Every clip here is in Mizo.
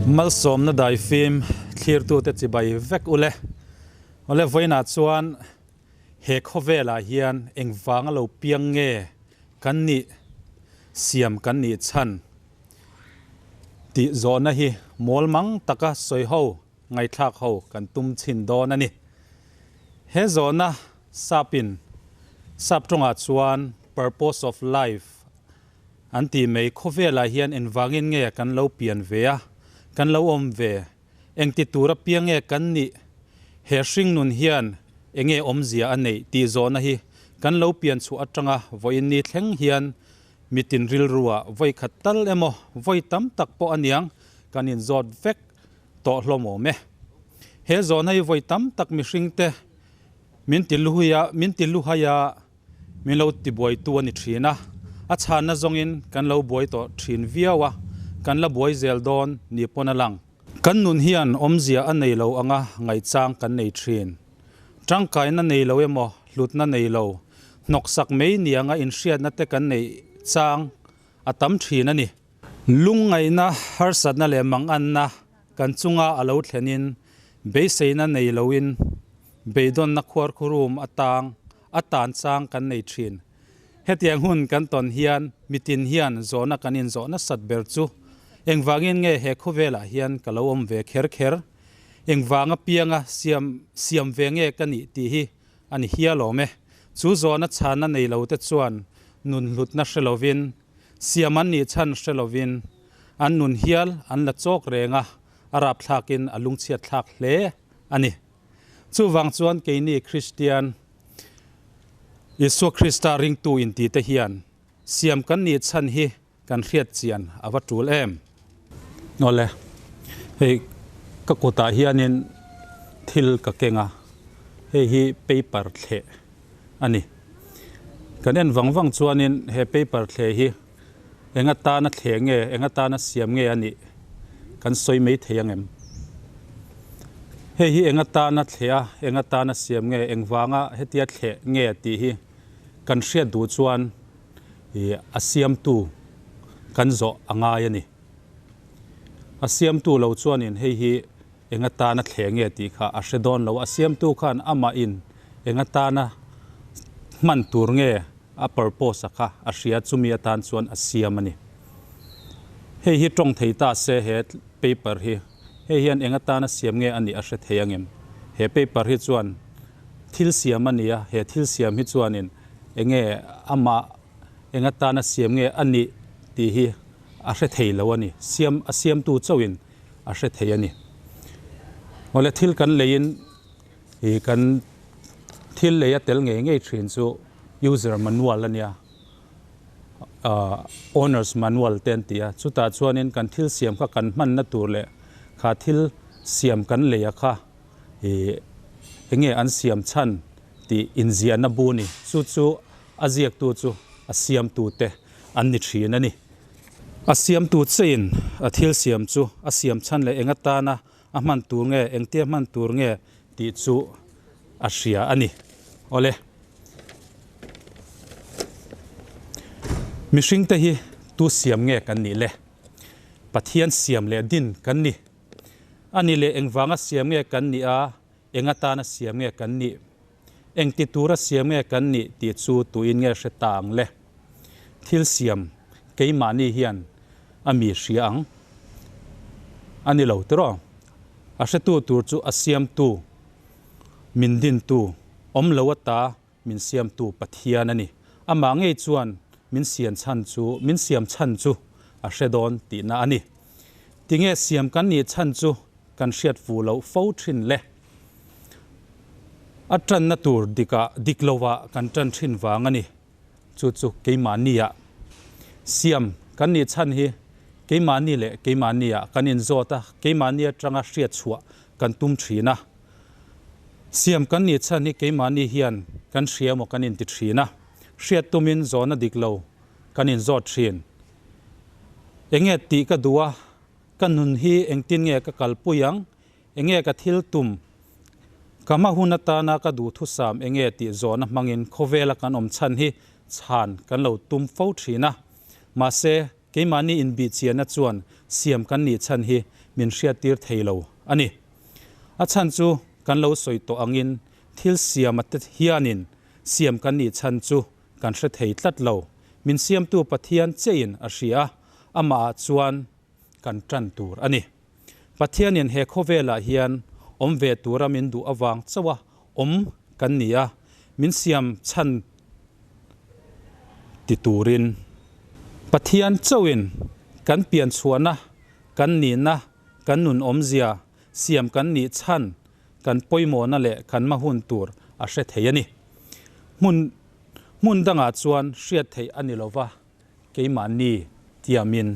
Malsawmna daifim thlirtute chibai vek ule. Awle vawiinah chuan he khawvelah hian engvanga lo piang nge kan nih siam kan nih chhan tih zawhna hi mawl mang taka sawi ho ngaihthlak ho kan tum chhin dawn a ni. He zawhna sapin sap tawngah chuan purpose of life an tih mai khawvelah hian engvangin nge kan lo pian ve a, kan lo awm ve, engti tur apiang nge kan nih, he hringnun hian enge awmzia a neih tih zawhna hi kan lo pian chhuah atanga vawiin ni thleng hian mitin rilruah vawi khat tal emaw vawi tam tak pawh aniang kan inzawt vek tawh hlawm awm e. He zawhna hi vawi tam tak mihringte min ti luhuia min ti luhaia min lo tibuaitu a ni thin a, a chhanna zawngin kan lo buai tawh thin viau a, kan la buai zel dawn ni pawn a lang. Kan nun hian awmzia a nei lo anga ngaihchang kan nei thin. Tangkaina nei lo emaw hlutna nei lo, hnawksak mai ni anga inhriatna te kan neih chang a tam thin a ni. Lungngaihna, harsatna leh manganna kan chunga a lo thlenin beiseina nei loin beidawnna khuarkhurum atang a tan chang kan nei thin. Hetiang hun kan tawn hian mitin hian zawhna kan inzawh nasat ber chu engvangin nge he khawvelah hian ka lo awm ve kher kher, engvanga pianga siam siam ve nge ka nih tih hi a ni hial awm e. Chu zawhna chhanna nei lote chuan nun hlutna hre lovin Siam an nih chhan hre lovin an nun hial an la chawk reng a, a rapthlakin a lungchhiat thlak hle a ni. Chuvang chuan keini Kristian, Isua Krista ringtu intite hian siam kan nih chhan hi kan hriat chian a va tul em? Awle, hei ka kutah hianin thil ka keng a, hei hi paper thleh a ni. Kan en vang vang chuanin he paper thleh hi eng atana thleh nge, eng atana siam nge a nih kan sawi mai thei ang em? Hei hi eng atana thleh a, eng atana siam nge, eng vanga hetia thleh nge tih hi kan hriat duh chuan ih a siamtu kan zawh a ngai a ni. A siamtu lo chuanin hei hi Eng atana thleng nge tih kha a hre dawn lo. A siamtu khan amah in eng atana hman tur nge a purpose a kha a hria chumi atan chuan a siam a ni. Hei hi tawng thei ta se he paper hi hei hian eng atana siam nge a nih a hre thei angem? He paper hi chuan thil siam a ni a, he thil siam hi chuanin enge amah eng atana siam nge a nih tih hi a hre thei lo a ni. Siam a siamtu chauhin a hre thei a ni. Awle thil kan leiin ih kan thil lei a tel ngei ngei thin chu user manual a nia ah owners manual te an ti a chutah chuanin kan thil siam kha kan hmanna tur leh kha thil siam kan lei a kha ih eng nge an siam chhan tih inziahna bu a ni chu chu a ziaktu chu a siamtu te an ni thin a ni. A siamtu chein a thil siam chu a siam chhan leh eng atana a hman tur nge, engtia hman tur nge tih chu a hria a ni. Awle. Mihringte hi tu siam nge kan nih le? Pathian siam leh din kan ni. A ni leh engvanga siam nge kan nih a, eng atana siam nge kan nih? Engti tura siam nge kan nih tih chu tuin nge hre ta ang le? Thil siam keimahni hian a mi hria ang a ni lo tiraw? A hretu tur chu a siamtu, min dintu, awm lo ata min siamtu Pathian a ni. Amah ngei chuan min sian chhan chu min siam chhan chu a hre dawn tihna a ni. Tinge siam kan nih chhan chu kan hriat fuh loh fo thin le? A tanna tur dikah dik lovah kan tan thin vang a ni. Chu chu keimahniah siam kan nih chhan hi keimahni leh keimahniah kan inzawt a, keimahni atanga hriat chhuah kan tum thin a. Siam kan nih chhan hi keimahni hian kan hria emaw kan inti thin a, hriat tumin zawhna dik lo kan inzawt thin. Enge tih ka duh a, ka nun hi engtin nge ka kalpui ang? Enge ka thil tum? Ka hma hun atana ka duhthusam enge tih zawhna hmangin khawvela kan awm chhan hi chhan kan lo tum fo thin a. Mahse, keimahni inbihchianna chuan siam kan nih chhan hi min hriattir thei lo a ni. A chhan chu kan lo sawi tawh angin thil siama te hianin siam kan nih chhan chu kan hre thei tlat lo. Min siamtu Pathian chiahin a hria a, amahah chuan kan tan tur a ni. Pathianin he khawvelah hian awm ve tura min duh avang chauha awm kan ni a, min siam chhan ti turin. Pathian chauhin kan pian chhuahna, kan nihna, kan nun awmzia siam kan nih chhan, kan pawimawhna leh kan hma hun tur a hre thei a ni. Hmun hmun dangah chuan hriat theih a ni lova, keimahni tiamin.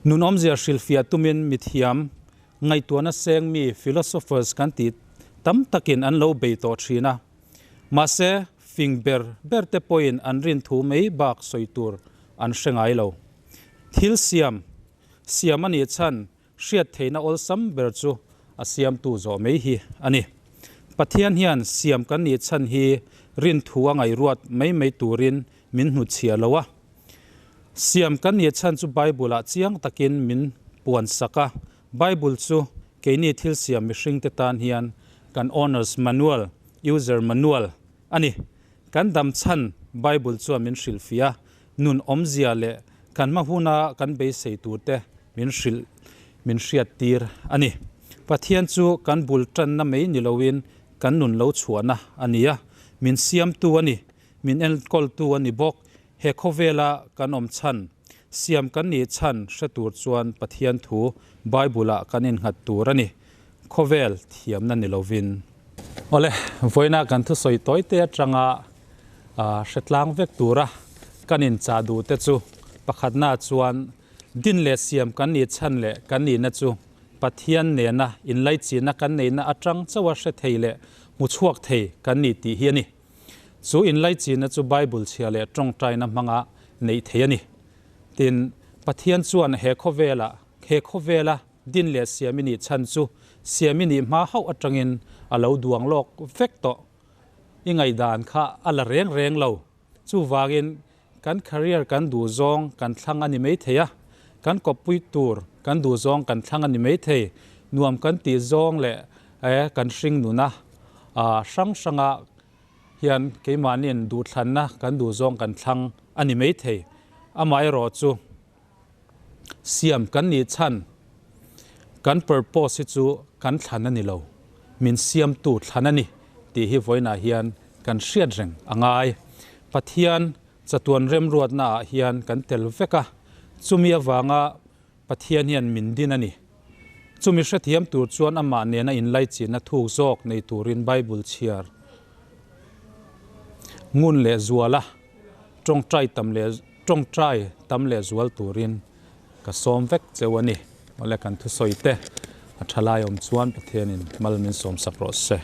Nun awmzia hrilhfiah tumin mithiam, ngaihtuahna seng mi philosophers kan tih tam takin an lo bei tawh thin a. Mahse, fing ber ber te pawhin an rin thu mai bak sawi tur an hre ngai lo. Thil siam siam a nih chhan hriat theihna awlsam ber chu a siamtu zawh mai hi a ni. Pathian hian siam kan nih chhan hi rin thu a ngaihruat mai mai turin min hnutchhiah lo a. Siam kan nih chhan chu Bible-ah chiang takin min puan sak a. Bible chu keini thil siam mihringte tan hian kan owner's manual, user manual, a ni. Kan dam chhan Bible chuan min hrilhfiah a, nun awmzia leh kan hma huna kan beisei turte min hrilh min hriattir a ni. Pathian chu kan bul tanna mai ni loin kan nun lo chhuahna a ni a, min siamtu a ni, min enkawltu a ni bawk. He khawvela kan awm chhan, siam kan nih chhan hre tur chuan Pathian thu Bible-ah kan innghat tur a ni. Khawvel thiamna ni lovin. Awle, vawiina kan thusawi tawi te atanga hre tlang vek tura kan inchah duh te chu pakhatna chuan din leh siam kan nih chhan leh kan nihna chu Pathian nena inlaichihna kan neihna atang chauha hre thei leh hmu chhuak thei kan ni tih hi a ni. Chu inlaichihna chu Bible chhia leh tawngtaina hmanga neih theih a ni. Tin, Pathian chuan he khawvela he khawvela Din leh Siami nih chhan chu Siami nih hma hauh atangin a lo duang lawk vek tawh. I ngaihdan kha a la reng reng lo. Chuvangin kan career kan duh zawng kan thlang a ni mai thei a, kan kawppui tur kan duh zawng kan thlang a ni mai thei. Nuam kan tih zawng leh kan hring nuna hrang hranga hian keimahniin duhthlanna kan duh zawng kan thlang a ni mai thei. Amaherawhchu. Siam kan nih chhan, kan purpose hi chu kan thlan a ni lo, min siamtu thlan a ni tih hi vawiinah hian kan hriat reng a ngai. Pathian chatuan remruatna ah hian kan tel vek a, chumi avanga Pathian hian min din a ni. Chumi hrethiam tur chuan amah nena inlaichinna thuk zawk nei turin Bible chhiar ngun leh zual a. Tawngtai tam leh tawngtai tam leh zual turin ka sawm vek cheu a ni. Awle kan thusawi te a tha lai awm chuan Pathianin mal min sawm sak rawh se.